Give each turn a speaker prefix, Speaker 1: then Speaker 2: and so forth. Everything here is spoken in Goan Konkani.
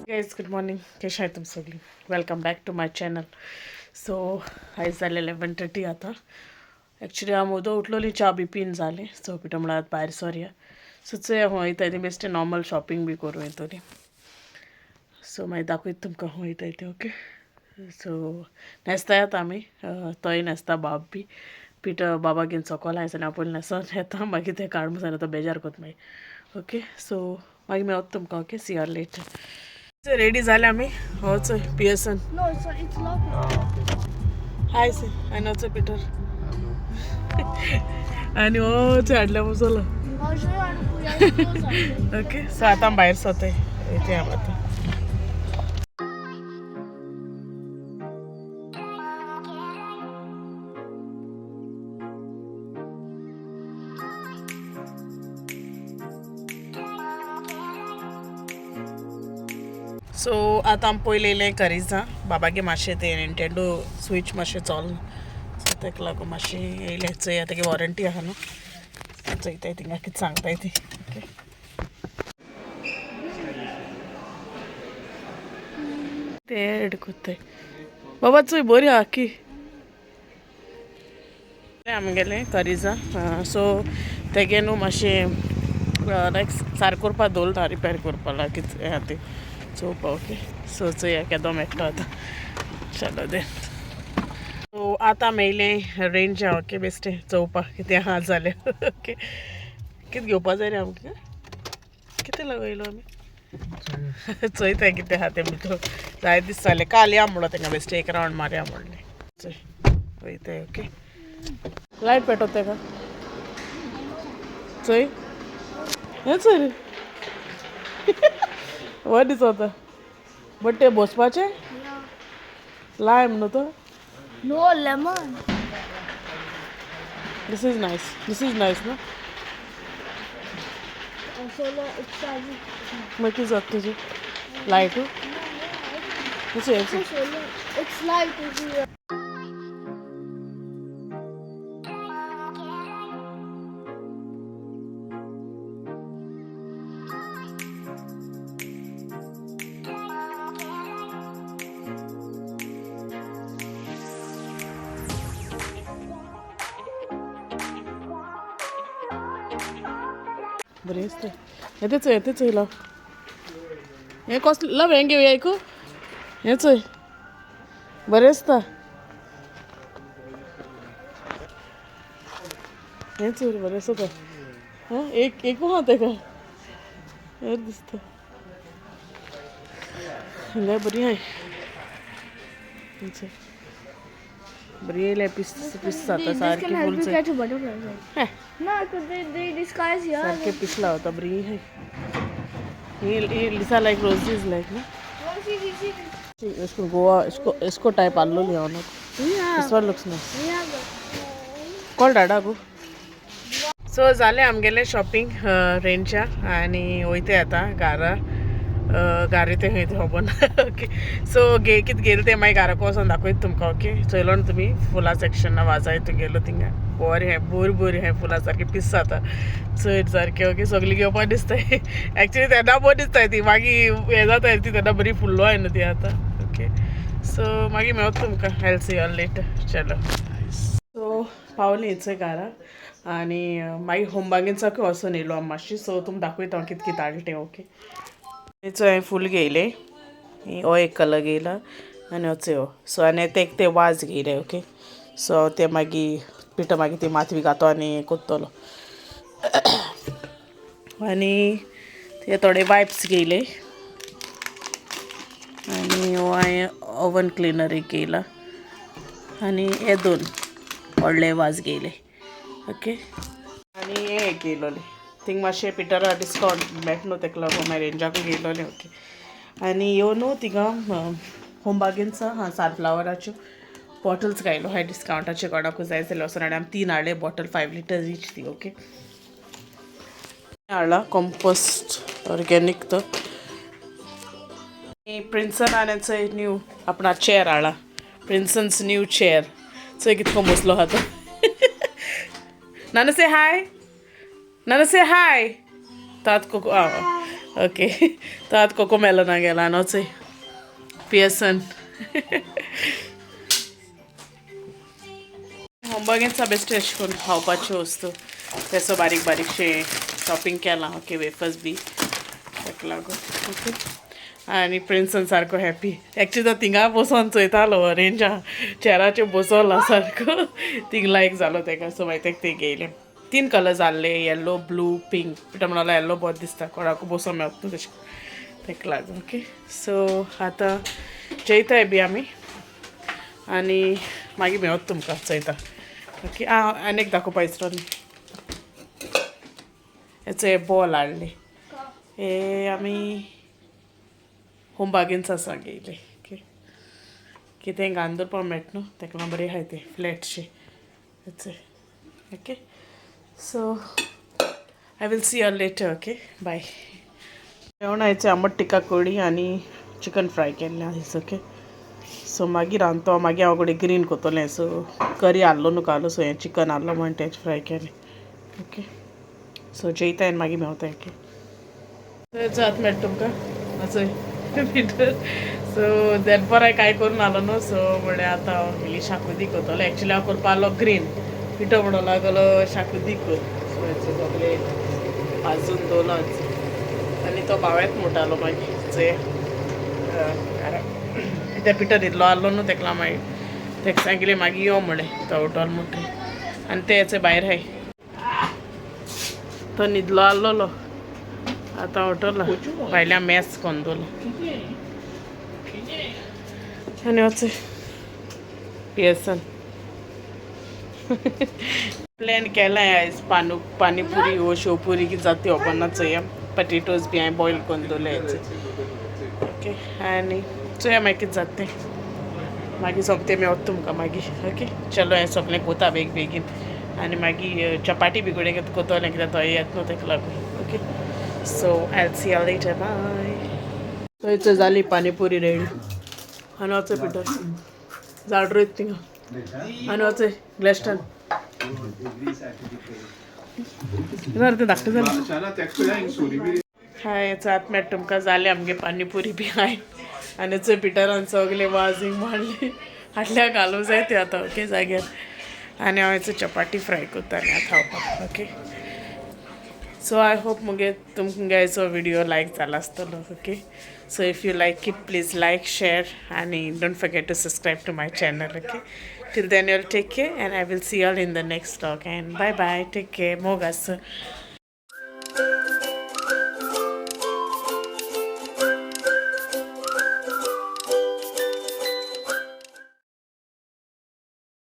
Speaker 1: Guys, good morning. कशें आहाय तुमी सगळीं? Welcome back to my channel. So आयज जालें 11:30 आतां. एक्चुली हांव वोदोळ उठलोली, च्या बी पीन जालें. सो पिठो म्हळ्यार भायर सोरया. सो चोया खंय वयताय ती, बेश्टें नॉर्मल शॉपिंग बी करूं येतली. सो मागीर दाखयता तुमकां खंय वयताय तें. ओके, सो न्हेसताय आतां आमी. तोय न्हेसता, बाब बी पीठ बाबा घेवन सोकोल आयज आनी हांव पयलीं न्हेसोन येता, मागीर तें काड म्हूण तो बेजार कोत मागीर. ओके, सो मागीर मेवता तुमकां. Okay, see you later. Ready जाले आमी. हो चोय Pearson.
Speaker 2: No, it's locked.
Speaker 1: Hi sir. आनी हो पिटर आनी हो चोय हाडल्या मुजलो. ओके, सो आतां भायर सोताय येते हांव आतां. सो आतां आमी पयलीं येयलें करिजा बाबागे, मातशें तें निन्टेंडो स्विच मातशें चोलना, सो तेका लागून मातशें येयलें. चोया, तेगे वॉरंटी आहा न्हू, चोयताय थिंगा कितें सांगताय ती. ओके, ते एड कोत्ताय बाबा. चोय, बरी आहा की आमगेलें करिजा. सो तेगे न्हू मातशें लायक सारकें करपा दवरता, रिपेर करपा लायक कितें आहा तें चोवपा. ओके, सो चोया केदो मेळटा आतां. चलो दे. सो आतां मेयलें रेंजा. ओके, बेश्टें चोवपा कितें आहा जाल्यार. ओके, कितें घेवपा जाय रे आमकां? कितें लागयलो आमी चोयता कितें आहा तें भितर. जाय दीस जालें, काल या म्हणलो तेंका, बेश्टें एक रावंड मारया म्हणलें. चोय, वयताय. ओके, लायट पेटोत तेका. चोय, हें चोय रे, बरें दिसता. बट ते बसपाचें लायम न्हू तो?
Speaker 2: No, lemon.
Speaker 1: This is nice, this is nice ना.
Speaker 2: Also, it's charging.
Speaker 1: मागीर कितें जाता तुजें लायटू?
Speaker 2: It's solar. It's light. If you
Speaker 1: बरें दिसता. हें चोय, हें चोय लव. हें कसलें लव? हें घेवया एकू. हें चोय, बरें दिसता. हें चोय, बरें दिसता. हां, एक एकू आहा तेका. बरें दिसता. हिंगाय बरी आहाय. चोय, बरी येयल्या. पीस पीस जाता सारकी फूल.
Speaker 2: You catch a butterfly. No, because they disguise here.
Speaker 1: सारके पीस लावता. बरी आहाय ही. लिसा लायक रोजीज लायक ना.
Speaker 2: See, see, see.
Speaker 1: इसको गोवा, इसको इसको टाइप आल्लो लिया ना. This one looks nice.
Speaker 2: We have the
Speaker 1: call Dada go. So जालें आमगेलें शॉपिंग रेंच्या आनी वयता आतां घारा. घारा तें खंय तें खबर ना. ओके, सो गे कितें गेले तें मागीर घाराक वचोन दाखयता तुमकां. ओके, चोयलो न्हू तुमी फुलां सेक्शना वाजा हितून गेलो थिंगा. बरें हें, बरी बरी हें फुलां, सारकें पीस जाता चड सारकें. ओके, सगळीं घेवपा दिसताय. एक्चुली तेन्ना बरी दिसताय ती, मागीर हें जाता ती तेन्ना बरी फुल्लो आहा न्हू ती आतां. ओके, सो मागीर मेवता तुमकां. आयल सी you later. चलो, सो पावलीं चोय घारा आनी मागीर होमबागेंचाकूय वचोन येयलो आमी मातशी. सो तुमकां दाखयता हांव कितें कितें हाडलें तें. ओके, चोय, हांवें फूल घेयलें. हो एक कलर घेयला आनी हो हो. सो आनी ते एक ते वाज घेयले. ओके, सो ते मागीर पिठो, मागीर ती माती घातो आनी कोत्तलो. आनी ते थोडे वायप्स घेयले आनी हो हांवें ओवन क्लिनर एक घेयला आनी हे दोन व्हडले वाज घेयले. ओके, आनी हे एक घेयलोले. थिंग मातशें पिटरा डिस्कावंट मेळटा न्हू, तेका लागून मागीर रेंजाकूय घेयलोले. ओके, आनी ह्यो न्हू थिंगा होम बार्गेन्सा हां सनफ्लावराच्यो बॉटल्स घायलो हाय डिस्कावंटाचे. कोणाकूय जाय जाल्यार वचोन. आनी आमी तीन हाडले बॉटल, 5 लिटर्स ईच ती. ओके, हाडला कंपोस्ट ऑर्गेनीक तो. प्रिन्सन आनी चोय न्यू आपणा चेअर हाडला, प्रिन्सन्स न्यू चेअर. चोय कितको बसलो आहा तो. नाना से हाय, नाना से हाय. तात कोको. ओके तो आतां कोको मेलना गेला नोचय पियसन होमबर्गेंचा बेश्टें अशें करून खावपाच्यो वस्तू तेसो बारीक बारीकशें शॉपिंग केलां. ओके वेफर्स बी ताका लागून. ओके आनी प्रिन्सन सारको हॅपी. एक्चुली तो थिंगा बसोन चोयतालो रेंजा चेराचेर बसोला सारको थिंग लायक जालो तेका. सो मागीर तेका ते घेयले. 3 कलर्स आहले, येल्लो ब्लू पिंक. पिटा म्हणलो येल्लो बरो दिसता, कोणाकू बसोन मेवता न्हू तशें तेका लागून. ओके सो आतां जेयताय बी आमी आनी मागीर मेवता तुमकां चोयता. ओके आं आनी एक दाखोवपा विसरोलें, हेचो हे बॉल हाडले हे आमी होम बार्गेन्स आसा घेयले. ओके कितें घालून दवरपाक मेळटा न्हू तेका लागून बरें आहाय तें फ्लॅटशें. Okay. Okay so I will see you later. Okay bye. जेवण आयचें आंबट टिका कोडी आनी चिकन फ्राय केल्लें आयज. ओके सो मागीर रांदतो मागीर हांव कडेन ग्रीन कोत्तोलें. सो करी आहलो न्हू कालो, सो हें चिकन आहलो म्हण तें फ्राय केलें. ओके सो जेयता आनी मागीर मेवता. ओके जात मेळटा तुमकां असो भितर. सो दनपरां कांय करून आलो न्हू, सो म्हळ्यार आतां हांव इल्ली शाकुती कोत्तोलें. एक्चुली हांव करपा आहलो ग्रीन, पिठो म्हणो लागलो शाकुती कर. सो हेचो सगळें भाजून दवरलो आनी तो बाव्यात म्हणटालो मागीर चोय त्या पिठो न्हिदलो आहलो न्हू तेका मागीर तेका सांगिल्लें मागीर यो म्हळें तो उठोल म्हणटरी आनी ते हेचे भायर हाय तो न्हिदलो आहलोलो आतां उठलो भायल्या मॅस कोन्न दवरलो आनी वच पियसन प्लॅन केलां आयज पानू पानीपुरी वो शेवपुरी कितें जाता ती खबर ना चोया. पटेटोज बी हांवें बॉयल करून दवरले. ओके आनी चोया मागीर कितें जाता तें, मागीर सोंपते मेवता तुमकां मागीर. ओके चलो हें सगळें कोता बेग बेगीन आनी मागीर चपाटी बी कडेन कोतोलें कित्याक तो येता न्हू तेका लागून. Okay so I see you later, bye. थंयच जाली पानीपुरी रेडी आनी वचय पिटर झाड रोयत थिंगा आनी वचय ग्लॅस्टन जालें तें धाकटें जालें. हाय जात मेळटा तुमकां. जालें आमगे पानीपुरी बी हाय आनी चोय पिटरान सगळे वाजींग मांडली हाडल्या घालूंक जाय ते आतां. ओके जाग्यार आनी हांव हेचो चपाटी फ्राय करता आनी आतां खावपाक. ओके सो I hope मुगे तुमकां आयचो विडियो लायक जाला आसतलो. Okay so if you like it, please like, share आनी don't forget to subscribe to my channel. Okay, till then you'll take care and I will see all in the next vlog and bye bye, take care, मोग आसूं.